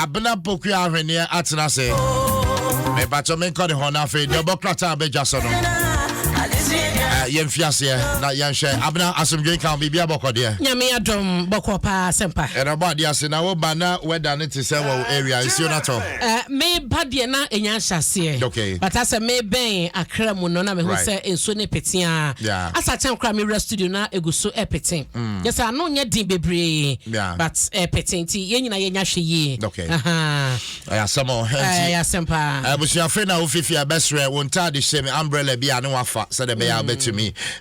Abena Pokuaa Ahweneɛ atena ase. Mepakyɛ menkɔ ne hɔ na afei deɛ ɔbɔ krataa bɛdwa so no. Yɛmfi aseɛ na yɛnhwɛ. Abena asomdwe nka wo, biribi abɔkɔ deɛ. Nyame adom bɔkɔ paa sɛmpa. Ɛna ɔbɔ adeɛ ase na woba na weather no te sɛ wɔ area nsuo no atɔ. Meba deɛ na ɛnya nhyɛaseɛ. Okay. But asɛ mebɛn Accra mu no na mehu sɛ nsuo no pete a. Yeah. Asa kyɛn koraa mewura studio na egu so ɛpete. Yɛ sɛ ano nyɛ den bebree. Yeah. But ɛpete nti yɛn nyinaa yɛnya hwɛ yie. Okay. Aha. Ɛyɛ asɛm o. Ɛnti. Ɛyɛ asɛm paa. Abusuafo na wofifi a bɛsrɛ wo ntaade hyɛ mu umbrella bi a ne wafa sɛdeɛ ɛbɛyɛ a wobɛtumi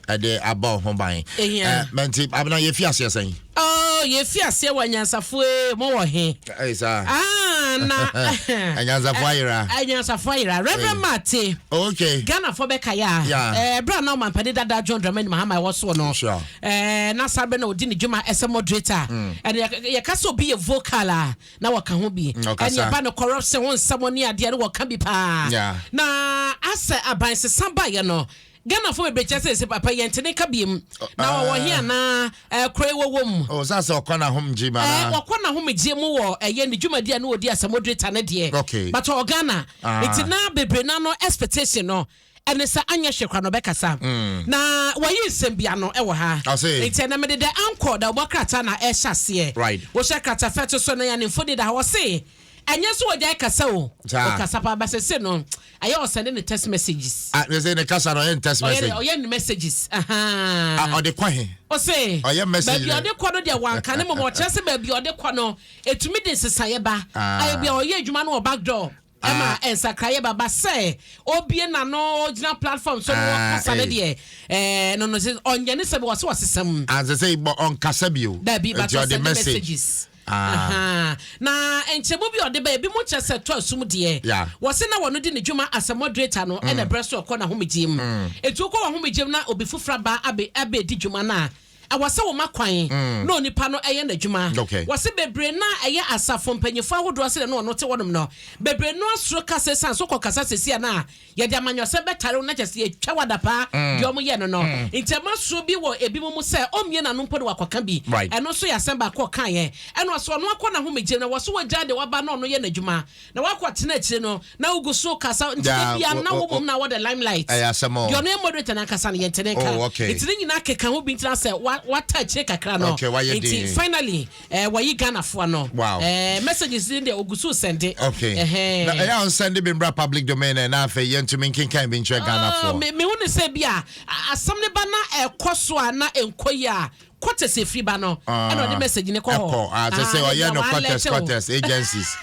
ɛde abɔ wo ho ban. Ehia. Mɛnti abena yɛfi aseɛ sɛn? Oh, yɛfi aseɛ wɔ anyansafo ee, mo wɔ he? Ɛyɛ saa. Ah, na. Anyansafo ayera. Anyansafo ayera. Reverend Mate. Okay. Ghanafoɔ bɛkae a. Yeah. Eh, berɛ a na ɔmampanin dada John Dramani Mahama ɛwɔ soɔ no. Sure. Eh, na saa berɛ na ɔdi ne dwuma ɛsɛ moderator. Ɛna yɛka sɛ obi yɛ vocal a, na wɔka ho bi. Ɔkasa. Ɛne ɛba no corruption ho nsɛm ne adeɛ no wɔka bi paa. Yeah. Na asɛ aban sesa baeɛ no, Ghanafoɔ bebree kyerɛ sɛ sɛ papa yɛnte ne nka biem. Na wɔwɔ he anaa? Kuro yi wɔwɔ mu. Oh, sɛ sɛ ɔkɔ n'ahomegye mu anaa? Wɔkɔ n'ahomegye mu wɔ ɛyɛ ne dwumadi a ne wɔdi as a moderator no deɛ. Okay. But ɔwɔ Ghana. Ah. Nti na bebree no ano expectation no ɛne sɛ anyɛ hwee koraa no ɔbɛkasa. Na wɔyi nsɛm bi ano wɔ ha. Ɔse. Nti ɛnɛ mede the anchor da wɔbɔ krataa na ɛhyɛ aseɛ. Right. Wohyɛ krataa fɛ to so na yɛne mfoni da hɔ. Ɔse ɛnyɛ sɛ wɔgyae kasa o. Saa. Ɔkasa paa but sese no ɛyɛ ɔsɛnde ne text messages. Ah, ne sɛ ne kasa no ɔyɛ ne text message. Ɔyɛ ne messages. Ahaa. Ah, ɔde kɔ he? Ɔse. Ɔyɛ message. Baabi ɔde kɔ no deɛ wanka ne mmom ɔkyerɛ sɛ baabi ɔde kɔ no etumi de nsesaeɛ ba. Ah. Ayɛ bi a ɔyɛ adwuma no wɔ back door. Ah. Ɛma nsakraeɛ ba ba sɛ obie n'ano ɔgyina platform so no Ah, ɔkasa no eh. deɛ ɛɛ no no sɛ ɔnyɛ ne sɛ bi wɔse wɔsesa mu. Ah, sɛ sɛ ɔnkasa bio. Dabi but Nti ɔde ɔsɛnde message. messages. Ah. Ahaa. Na nkyɛmu bi a ɔde ba ebi mo kyerɛ sɛ tɔ asum deɛ. Yeah. Wɔse na wɔno di ne dwuma as a moderator no ɛna ɛbrɛ so ɔkɔ n'ahomegyeɛ mu. Enti wokɔ w'ahomegyeɛ mu na obi foforɔ aba abɛ abɛdi dwuma no a, ɛwɔ sɛ woma kwan na onipa no ɛyɛ n'adwuma. Okay. Wɔse bebree no a ɛyɛ asafo mpanyinfoɔ ahodoɔ sɛdeɛ na ɔno te hɔnom no, bebree no asuro kasa esiane sɛ wokɔ kasa seesei a na Yɛde amanyɔsɛm bɛtare wo na kyerɛ sɛ yɛtwa wo adapaa, deɛ wɔyɛ no no. Nti ɛma suro bi wɔ ebinom mu sɛ ɔmmue n'ano mpo na wakɔka bi. Right. Ɛno nso yɛ asɛm baako a ɔkaeɛ. Ɛna ɔsɛ ɔno akɔ n'ahomegyeɛ mu na wɔse wagyae deɛ waba na ɔno yɛ n'adwuma. Na wakɔtena akyire no na wogu so rekasa nti da Yeah, biara na wo- wo wo- mmom na wɔ the limelight. Ɛyɛ asɛm o. Deɛ ɔno yɛ moderator no ankasa no yɛnte ne nka. Oh, okay. Nti ne nyinaa keka ho bi nti na sɛ wa- wata akyire kakra no. Okay, wayɛ Nti din. finally Eh wayi Ghana foɔ no. Wow. Eh messages ni deɛ ogu so sɛnde. Okay. Ɛhɛn. Na ɛyɛ a ɔnsɛnde bi mbra public domain ɛ na afei yɛntumi nkenkan bi nkyerɛ Ghana Oh, foɔ. me me hu ne sɛ bi a asɛm ne ba na ɛkɔ so a na ɛnkɔ yi a quarters efiri ba no ɛna ɔde message ne kɔ hɔ. Ɛkɔ ah sɛ sɛ Ah, ɔyɛ no wa quarters alert o. quarters agencies.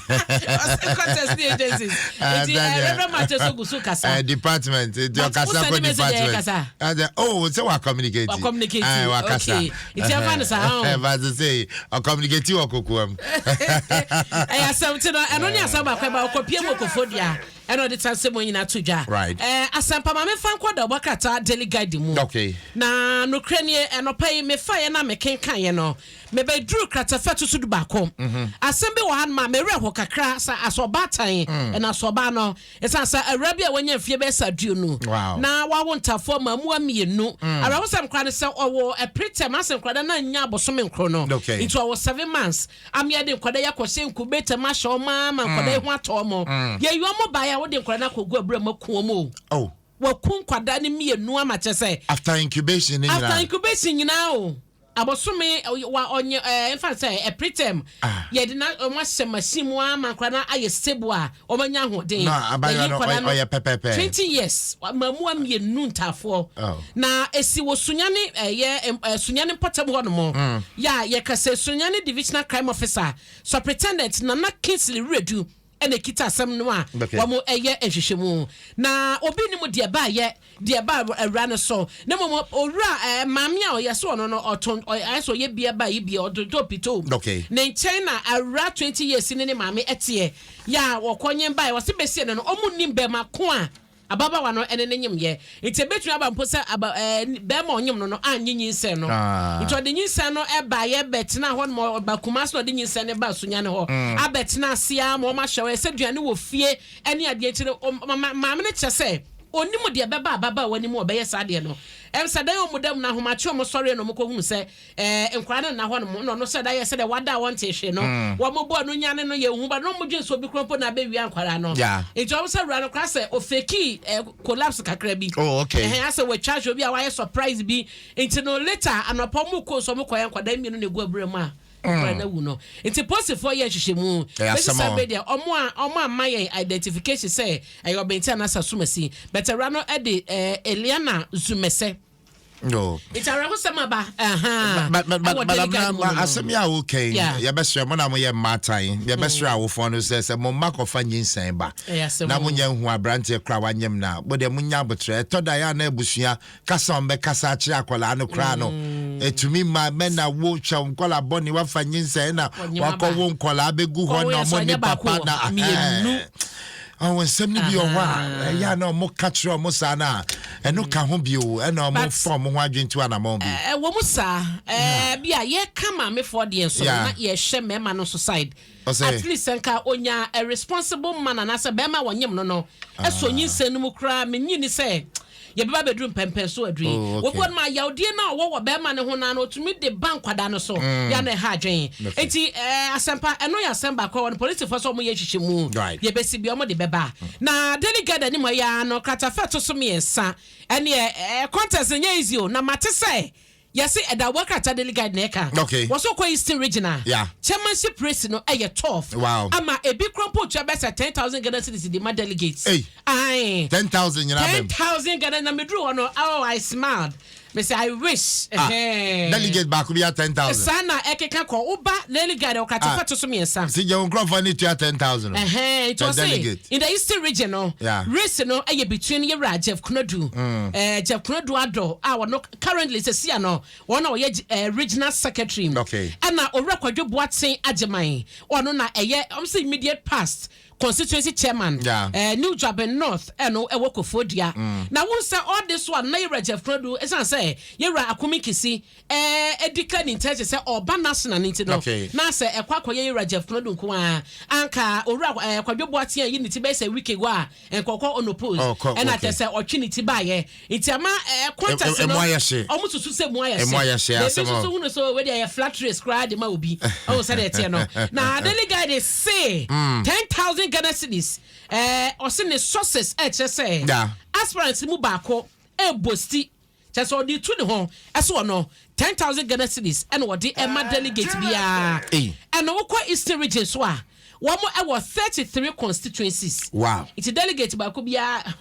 Ɔsɛ quarters ne agencies. Ah, Nti then, eh, eh, Reverend Matthew so gu so kasa. Department nti But ɔkasa wo send kɔ message ɛyɛ department. kasa? Ɛsɛ oh sɛ wa communicate. Wa communicate, Ah, wa kasa. okay. Nti ɛmfa no saa, oh. Ɛmfa so sɛ ɔcommunicate wɔ kokoam. Ɛyɛ asɛm ti no ɛno ne asɛm baako ɛba ɔkɔpie mu okofo dua ɛna ɔde tan sɛ mu nyinaa to dwa. Right. Ɛɛ asɛmpa maame fa nkɔ da ɔbɔ krataa Daily Guide mu. Okay. Na nokorɛ nie ɛnɔpa yi mefaeɛ na mekenkaeɛ no mebɛduru kratafa to so du baako. Asɛm bi wɔ ha no ma mewerɛ ho kakra sɛ asɛ ɔbaatan ɛna asɛ ɔbaa no Esiane sɛ awuraa bi a wanya mfeɛ bɛyɛ sɛ aduonu Wow. na wawo ntafoɔ mmaamua mmienu. Awerɛhosɛm koraa ne sɛ ɔwɔ preterm asɛ nkwadaa no annya abosome nkoro no. Okay. Nti ɔwɔ 7 months. Ama yɛde nkwadaa yi akɔhyɛ incubator mu ahyɛ wɔn ara ma nkwadaa yi ho atɔ wɔn. Yɛyi wɔn baeɛ a wode nkwadaa no akɔgu abura mu aku wɔn o. Oh, Waku nkwadaa no mmienu ama kyerɛ sɛ after incubation ne after nyinaa. incubation nyinaa o abosome wa ɔnyɛ nfa sɛ preterm Ah. yɛde na wɔn ahyɛ machine mu ama nkwadaa no ayɛ stable a wɔn anya ahoɔden. Na abayewa Yɛyi no nkwadaa ɔyɛ pɛpɛɛpɛ. 20 years mmaamua mmienu ntaafoɔ. Oh. Na esi wɔ Sunyani ɛyɛ Sunyani mpɔtam hɔ nom. Yɛ a yɛkasa Sunyani Divisional Crime Officer Superintendent Nana Kingsley Wiredu ɛna ekita asɛm no a wɔn ɛyɛ nhwehwɛmu na obi nim deɛ baayɛ deɛ ba awura no so na mmom owura maame a ɔyɛ so ɔno no ɔtɔn ɔyɛ sɛ ɔyɛ bia ba yi bia ɔtontɔn pito ne nkyɛn na awura 20 years ne ne maame ɛteɛ yɛ a wɔkɔ nye baayɛ wɔsi besie no no ɔmo nim bɛrima ko a ababaawa no ɛne ne nyim yɛ nti ebetumi aba mpo sɛ aba bɛrima ɔnyim no no anye nyinsɛn no Ah. nti ɔde nyinsɛn no ɛba yɛ bɛtena hɔ nom ɔba Kumasi na ɔde nyinsɛn no ba Sunyani hɔ abɛtena ase ama wɔn ahyɛ hɔ ɛsɛ aduane wɔ fie ɛne adeɛ nkyɛn maame no kyerɛ sɛ. Onim deɛ ɛbɛba ababaawa no mu a ɔbɛyɛ saa adeɛ no. Ɛm sɛ dan a wɔn da mu no ahomakye a wɔn sɔreɛ na wɔn kɔ hunu sɛ ɛɛ nkwadaa no nna hɔ nom na ɔno sɛ da yɛ sɛdeɛ wada a wɔnte hwee no wɔn bɔɔ no nyane no yɛ hu ba na wɔn dwen sɛ obi koraa mpo na abɛwia nkwadaa no. Nti wɔn sɛ wura no koraa sɛ ofeki ɛɛ collapse kakra bi. Oh, okay. Ɛhɛn asɛ wɔatwa ahwɛ obi a wayɛ surprise bi nti no later anɔpa wɔn kɔ nso wɔn kɔyɛ nkwadaa mmienu na egu abura mu a nkwadaa no awu no. Nti posifoɔ yɛ nhwehwɛmu. Ɛyɛ Bɛsi asɛm saa o. bere deɛ wɔn a wɔn amma yɛn identification sɛ ɛyɛ ɔbɛnti anaasɛ asomasi but awura no de ɛɛ Eliana Zumɛsɛ. No. Nti awerɛhosɛm aba ɛhaa But but but ɛwɔ but Daily Guide abena mu no no. asɛm yi a woka yi Yeah. yɛbɛsrɛ mo na moyɛ mmaatan yɛbɛsrɛ awofoɔ no sɛ sɛ mo mma kɔfa nyinsɛn ba Ɛyɛ asɛm na o. monya nhu aberanteɛ koraa wanyem no a mo deɛ monya abotrɛ ɛtɔ da yɛ a na abusua kasa a wɔbɛkasa akyerɛ akwadaa no koraa no ɛtumi ma mɛna wo hwɛ wo nkwadaa bɔne wafa nyinsɛn na Ɔnyem aba. wakɔwo nkwadaa bɛgu hɔ Kɔwo na yɛ sɛ ɔmo ne ɔnyɛ baako papa o, na mmienu. Ɔwɔ nsɛm no bi wɔ hɔ a ɛyɛ a na ɔmo ka kyerɛ ɔmo saa no a ɛno ka ho bio ɛna ɔmo But- fa ɔmo ho adwene tu anamɔn bi. Ɛwɔ mu saa bi a yɛka maamefoɔ deɛ nso no na yɛhwɛ mmarima no nso side. Ɔsɛ- At least nka onya a responsible man anaasɛ bɛrima a wɔnyem no ɛsɔ nyinsɛn no mu koraa menyi ni sɛ yɛbɛba bɛduru mpɛmpɛn so aduru yi. Oh, okay. Obi wɔ no ma yawdeɛ no a ɔwɔ wɔ bɛrima no ho no ano ɔtumi de ba nkwadaa no so yɛ na ɛha adwen. Enti asɛmpa ɛno yɛ asɛm baako a wɔn polisifoɔ sɛ wɔyɛ nhwehwɛmu. Yɛbɛsi bi wɔn de bɛba. Na Daily Guide anim hɔ yi ara no kratafa ɛto so mmiɛnsa ɛneɛ contest no nyɛ easy o na mate sɛ yɛse ɛda wɔ krataa Daily Guide na ɛka. Wɔso kɔ Eastern Region a chairmanship race no ɛyɛ tough. Ama ebi kura mpo tua bɛsɛ 10,000 Ghana cedis de ma delegates. Hey. Aye. 10,000 nyinaa bɛm. 10,000 Ghana na meduru hɔ no, oh, I smiled. Me say I wish. Ah, delegate baako bi ya 10,000. Saa na ɛkeka kɔ woba Daily Guide ɔkratafa to so mmiɛnsa. Si gye wo nkurɔfoɔ ne tua 10,000. Ɛhɛn, nti Per ɔse delegate. in the Eastern Region no race no ɛyɛ between yɛwura Jeff Konadu Jeff Konadu Addo a ɔno currently sɛsia no wɔn na ɔyɛ regional secretary ɛna Owura Kwadwo Boateng Agyeman ɔno na ɛyɛ ɔmo sɛ immediate past constituency chairman New Juaben North ɛno ɛwɔ Koforidua. Na wɔn sɛ all this one na yɛwura Jeff Konadu ɛsan sɛ yɛwura Akumi Kisi ɛdi ka ne intention sɛ ɔba national ne nti no na sɛ ɛkɔ akɔyɛ yɛwura Jeff Konadu nko ara anka Owura Kwadwo Boateng ayi ne ti bɛyɛ sɛ week ago a nkɔkɔ unopposed Oh, ɛna okay. kyerɛ sɛ ɔtwe ne ti baayɛ nti ama contest no Emu ayɛ hye. ɔmo susu sɛ mu ayɛ Emu ayɛ hye, hye asɛm ebi nso o. so hunu so wei deɛ ɛyɛ flat race koraa de ma obi ɔwɔ sɛ deɛ ɛteɛ no na Daily Guide se 10,000 Ghana cedis ɔse ne sources ɛkyerɛ sɛ aspirants mu baako ɛɛbosti kyerɛ sɛ ɔde tu ne ho ɛso ɔno 10,000 Ghana cedis ɛna ɔde ɛma delegate biara. Ei. Ɛna wokɔ Eastern Region so a wɔn ɛwɔ 33 constituencies. Nti delegate baako biara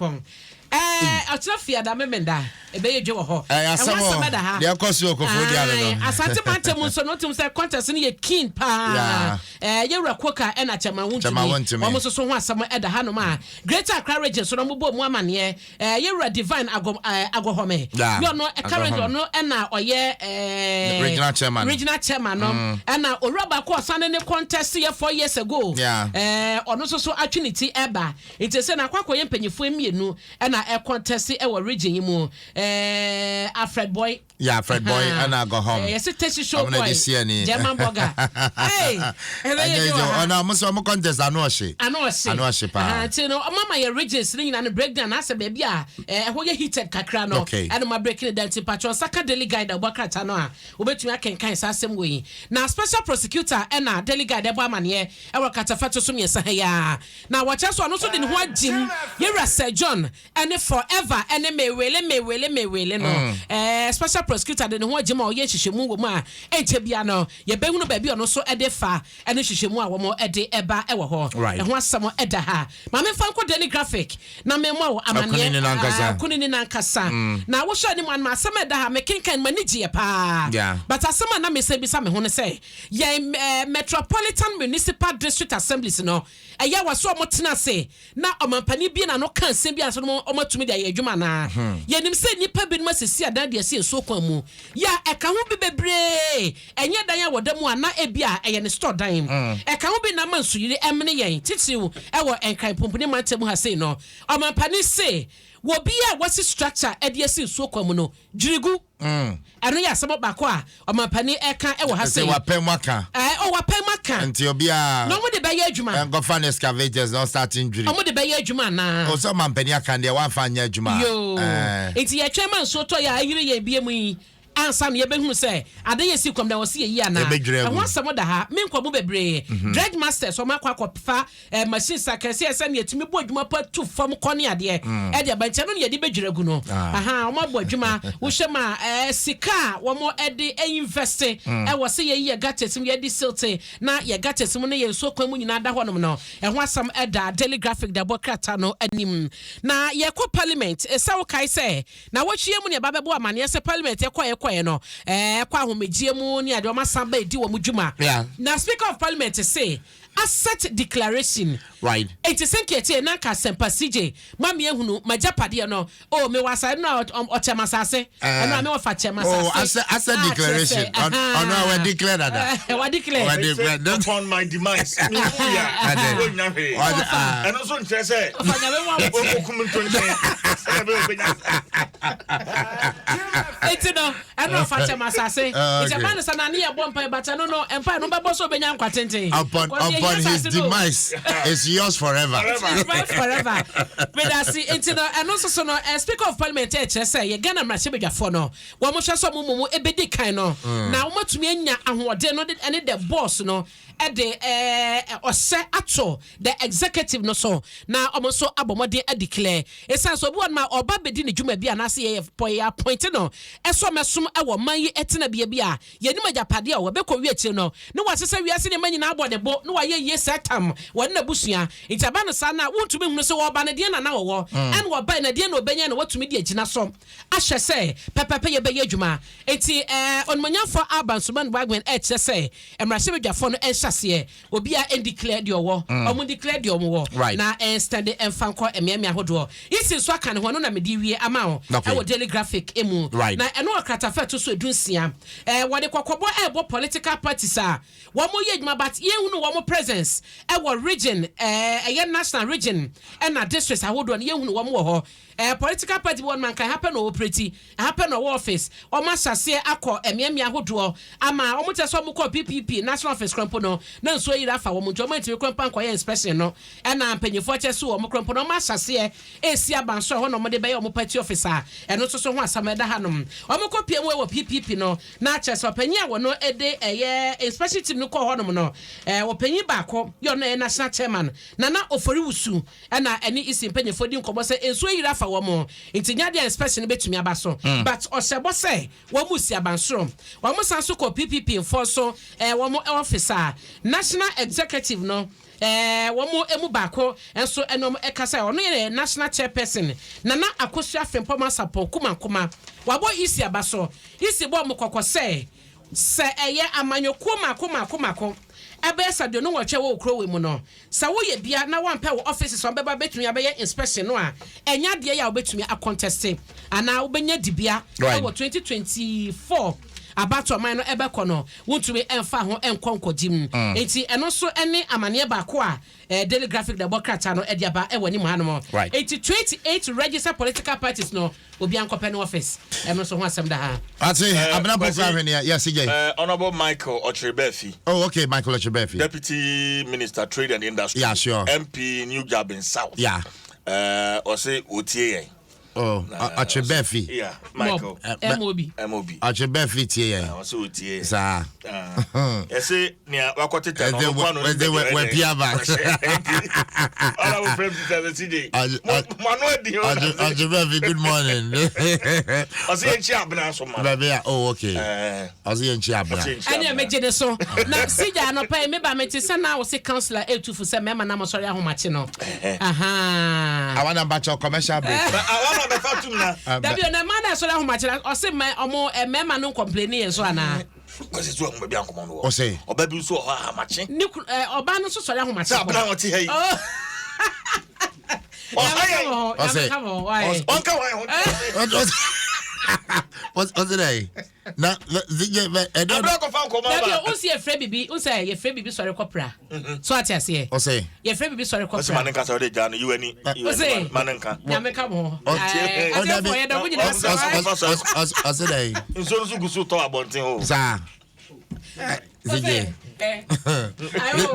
ɔkyerɛ fiada memenda ɛbɛyɛ dwe wɔ hɔ. Ɛyɛ Ɛho asɛm o. asɛm ɛda ha. Deɛ ɛkɔ so wɔ Koforidua no no. Aye, Asante mantam nso no wotum sɛ contest no yɛ keen paa. Yɛwura Koka ɛna Chairman Wontumi. Chairman Wontumi. Wɔn nso so ho asɛm ɛda hanom a Greater Accra Region so no wɔn bɔ mu amaneɛ. Yɛwura Divine Agɔhɔme. Yɛ ɔno, currently Agɔhɔme. ɔno ɛna ɔyɛ Regional chairman. Regional chairman no. Ɛna owura baako a ɔsane ne contest yɛ 4 years ago. Ɔno nso so atwe ne ti ɛba. Nti sɛ na akɔ akɔyɛ mpanyinfoɔ mmienu ɛna ɛcontest ɛwɔ region yi mu. Alfred Boy. Yeah, Alfred Boy ɛna Agɔhɔm. Yɛsɛ Teshi Show Ɔmo na Boy. de si ani. German Burger. Hey, ɛbɛyɛ Ɛnyɛ dwe wɔ ha. Ɔno ɔmo sɛ ɔmo contest ano ɔhye. Ano ɔhye. Ano ɔhye paa. Aha, nti no ɔmo ama yɛ regions ne nyinaa no breakdown na asɛ baabi a ɛhɔ yɛ heated kakra no. Ɛna mo break ne down nti patro nsaka Daily Guide a ɔbɔ krataa no a wobɛtumi akenkan saa asɛm wɔ yi. Na special prosecutor ɛna Daily Guide ɛbɔ amaneɛ ɛwɔ katafa to so mmiɛnsa ha yi a. Na wɔkyerɛ so ɔno nso de ne ho agyim yɛwura Sir John ɛne forever ɛne mewele mewele mewele no. Special prosecutor de ne ho agyim a ɔyɛ nhyehyɛmu wɔ mu a ɛnkyɛ bia no yɛbɛhunu baabi a ɔno nso ɛde fa ɛne nhyehyɛmu a wɔn ɛde ɛba ɛwɔ hɔ. Ɛho asɛm ɛda ha. Maame nfa nkɔ Daily Graphic na mɛmoa wo amaneɛ. Akunini nankasa. Ah, Akunini nankasa. Na wohwɛ anim anum asɛm ɛda ha mekenkan m'ani gyeɛ paa. But asɛm a na mesan bisa me ho no sɛ yɛn Metropolitan Municipal District Assemblies no ɛyɛ wɔ so ɔmo tena ase na ɔmampanin bi na no ka nsɛm bi ansa no ɔmo atumi de ayɛ adwuma anaa. Yɛnim sɛ nnipa binom asisi adan de asi nsuo kwan mu yɛ a ɛka ho bi bebree ɛnyɛ dan a wɔda mu a na ebi a ɛyɛ ne store dan. Ɛka ho bi na ama nsuyiri ɛmene yɛn titiriw ɛwɔ Nkran Pumpuni mantam ha sei no ɔmampanin se Wɔ bi a wɔasi structure de asi nsuo kwan mu no, dwiri gu. Ɛno yɛ asɛm baako a ɔmampanin ɛka wɔ ha Sɛ sei. wapɛ mu aka. Ɛɛ, oh, wapɛ mu aka. Nti obiara. Na wɔn de bɛyɛ adwuma. Nkɔfa ne excavators na ɔstart ndwiri. Wɔn de bɛyɛ adwuma anaa? O sɛ ɔmampanin aka deɛ wamfa anyɛ adwuma a. Yoo. Ɛɛ. Nti yɛtwɛn ma nsuo tɔ yɛ a ayiri yɛn bie mu yi ansa na yɛbɛhunu sɛ ade yɛ si kɔm na ɛwɔ sɛ yɛyi anaa. Yɛbɛdwiri agu. Ɛho asɛm da ha. Menkɔ mu bebree. Dredge masters wɔn akɔ akɔfa eh, machines akɛseɛ sɛnea yɛtumi bɔ adwuma pa tu fam kɔ ne adeɛ mm. ɛde aba nkyɛn no ne yɛde bɛdwira gu no ah. aha wɔn abɔ adwuma wohyɛ ma eh, sika a wɔn ɛde invest mm. ɛwɔ sɛ yɛyi yɛ gutters mu yɛde silt na yɛ gutters mu ne yɛn nsuo kwan mu nyinaa da hɔnom no ɛho asɛm ɛda Daily Graphic da ɛbɔ krataa no anim na yɛkɔ parliament ɛsɛ wokae sɛ na wɔtwe mu ne ɛba bɛbɔ amaneɛ sɛ parliament ɛkɔɛ ɛkɔɛ no ɛkɔ ahomegyeɛ mu ne adeɛ wɔn asan ba edi wɔn dwuma na Speaker of Parliament se asset declaration. Right. Enti sɛ nka ɛteɛ na nka Asempa CJ ma me ahunu m'agyapadeɛ no, oh mewɔ asase no a ɔkyɛ m'asase, ɛno a me wɔfa kyɛ m'asase. Oh, asset, asset declaration. Ɔno a wɔ declare dada. Wɔ declare. Wɔ declare. Upon my demise. Me wu ya. Wo nya hwee. Ɛno nso nkyerɛ sɛ. Ɔfa nyame wa. Okum ntonkyɛn. Sɛ ɛbɛ obenya. Enti no. Ɛna ɔfa kyɛm asase. Nti ɛba no sɛ na ne yɛ bɔ mpae but ɛno no mpae no bɛbɔ sɛ ɔbɛnya nkwa tenten. Upon upon his demise is yours forever. It's mine forever. Medase nti no ɛno nso so no eh, Speaker of Parliament ɛkyerɛ sɛ yɛ Ghana mmarahyɛbadwafoɔ no wɔn hwɛ sɛ wɔn mmom ɛbɛdi kan no mm. na wɔn atumi anya ahoɔden no ɛne the boss no ɛde ɛɛ ɔsɛ ato the executive no so na wɔn nso abɔ mmɔden adeclare. Esiane sɛ obi wɔ nom a ɔba bedi ne dwuma bi anaasɛ yɛyɛ pɔ yɛ appoint no sɛ ɔmmɛsom wɔ ɔman yi tenabea bi a yɛnim agyapadeɛ a ɔwɔ bɛkɔ wie akyire no na wasesa wiase nneɛma nyinaa abɔ ne bo na wayɛ yie sɛ tam wɔne n'abusua nti ɛba no saa no a wontumi nhunu sɛ ɔreba no deɛn na na ɔwɔ ɛna ɔbae na deɛn na ɔbɛnya na watumi de agyina so ahwɛ sɛ pɛpɛpɛ yɛbɛyɛ adwuma nti ɛɛ Onimuonyamfoɔ Alban Suman Wagman ɛkyerɛ sɛ mmarahyɛbadwafoɔ no nhyɛ aseɛ Obiara ndeclare deɛ ɔwɔ, ɔmo ndeclare deɛ ɔmo wɔ, na ɛnstande ɛnfa nkɔ mmeammea ahodoɔ. Isi nso aka ne ho, ɛno na mede rewie ama wo ɛwɔ Daily Graphic mu. Na ɛno wɔ kratafa a ɛto so dunsia. Ɛɛ wɔde kɔkɔbɔ ɛrebɔ political parties a wɔn yɛ adwuma but yɛnhunu wɔn presence ɛwɔ region, ɛɛ ɛyɛ national, region ɛna districts ahodoɔ no yɛnhunu wɔn wɔ hɔ. Eh political party bi wɔ nom a nka ɛha pɛ na ɔwɔ operate, ɛha pɛ na ɔwɔ office, wɔn ahyɛ aseɛ akɔ mmeammea ahodoɔ ama wɔn kyerɛ sɛ wɔn kɔɔ PPP national office koraa mpo no na nsuo ayiri afa wɔn nti wɔn antumi koraa mpo ankɔyɛ inspection no ɛna mpanyinfoɔ kyerɛ sɛ wɔn koraa mpo no wɔn ahyɛ aseɛ resi abansoro ɛhɔ na wɔn de bɛyɛ wɔn party office a ɛno nso so ho asɛm ɛda hanom. Wɔn kɔ pie mu wɔ PPP no na kyerɛ sɛ ɔpanyin a wɔn de ɛyɛ inspection team no kɔɔ hɔnom no ɛɛ ɔpanyin baako yɛ ɔno ɛyɛ national chairman Nana Ofori Wusu Ɛna ɛne EC mpanyinfoɔ di nkɔmmɔ sɛ nsuo ayiri afa wɔn nti nyɛ adeɛ a inspection no bɛtumi aba so but ɔhyɛ bɔ sɛ wɔn resi abansoro. Wɔn san nso kɔɔ PPP foɔ nso wɔn office a National Executive no wɔn mu baako nso ɛne wɔn kasaeɛ. Ɔno yɛ National Chairperson Nana Akosua Frimpong Asampong Kumankuma. Wabɔ EC aba so. EC bɔɔ wɔn kɔkɔ sɛ sɛ ɛyɛ amanyɔkuo mmaako mmaako mmaako ɛbɛyɛ sɛ 28 a ɛwɔ wɔ kuro wei mu no, Sɛ woyɛ bia na woampɛ wo offices a wɔbɛba bɛtumi abɛyɛ inspection no a, ɛnyɛ adeɛ yɛ a wobɛtumi akɔntɛste anaa wobɛnya dibea wɔ 2024 abatoɔ man no ɛbɛkɔ no, wontumi ɛmfa ho ɛnkɔ nkɔgye mu. Mm. Nti ɛno nso ɛne amaneɛ baako a eh, Daily Graphic na ɛbɔ krataa no ɛde aba ɛwɔ anim hanom. Right. Nti 28 registered political parties no Obiara nkɔpɛ ne office. Ɛno nso ho asɛm da ha. Ate, Abena Poku Ahweneɛ, yes, CJ. Honorable Michael Okyere-Baafi. Oh, okay, Michael Okyere-Baafi. Deputy Minister, Trade and Industry. Yeah, sure. MP, New Juaben South. Yeah. Ɔse ɔtie yɛn. Oh, Okyere-Baafi. Yeah, Michael. MOB. MOB. Okyere-Baafi tie yɛn. Ɔse ɔtie yɛn. Saa. Yɛse nea wakɔtetɛ no, ɔno nkoa na ɔnim baabi a Wapi aba. Honorable Prem Peter CJ. Mo ano adi o. Okyere-Baafi, good morning. Ɔse yɛnkyi abena so ma. Baabi a, oh, okay. Ɔse yɛnkyi abena. Ɛne megye ne so. Na CJ anɔpa yi meba mete sɛ na wo se councillor ɛtu fo sɛ mmarima na mosɔre ahomakye no. Aha. Awa na mpakyɛ commercial break. Awa na bɛfa tum na. Dabi o na mmaa na ɛsɔre ahomakye na ɔse ɔmo mmarima no nkɔmpleni yɛn so anaa. Kwasi so ɔmo baabi a nkɔmɔ no wɔ. Ɔsɛ. Ɔbaa bi nso wɔ hɔ ahomakye. Ne kunu ɛɛ ɔbaa no nso sɔre ahomakye. Sɛ abena ɔte ha yi. Ɔha yɛn. Ɔsɛ. Ɔnka wɔn ho. Ɔsɛ dɛ. Na ɛdɛ. Abira kɔfa nkɔmɔ Dabi aba. o si yɛfrɛ bibi n sɛ yɛfrɛ bibi sɔre kɔpra so ate aseɛ. Ɔsɛ. Yɛfrɛ bibi sɔre Ɔsɛ ma ne kɔpra. nka sɛ ɔde gya no yiwa ni. Ɔsɛ. Ma ne nka. Nyame ka mo. Ɔte- Ɔte fɔ yɛ dɔm nyinaa sɛ. Ɔsɛ dɛ. Nsuo nso gu so tɔ abɔnten hɔ. Saa. Zigye. Ɔsɛ. Ayo.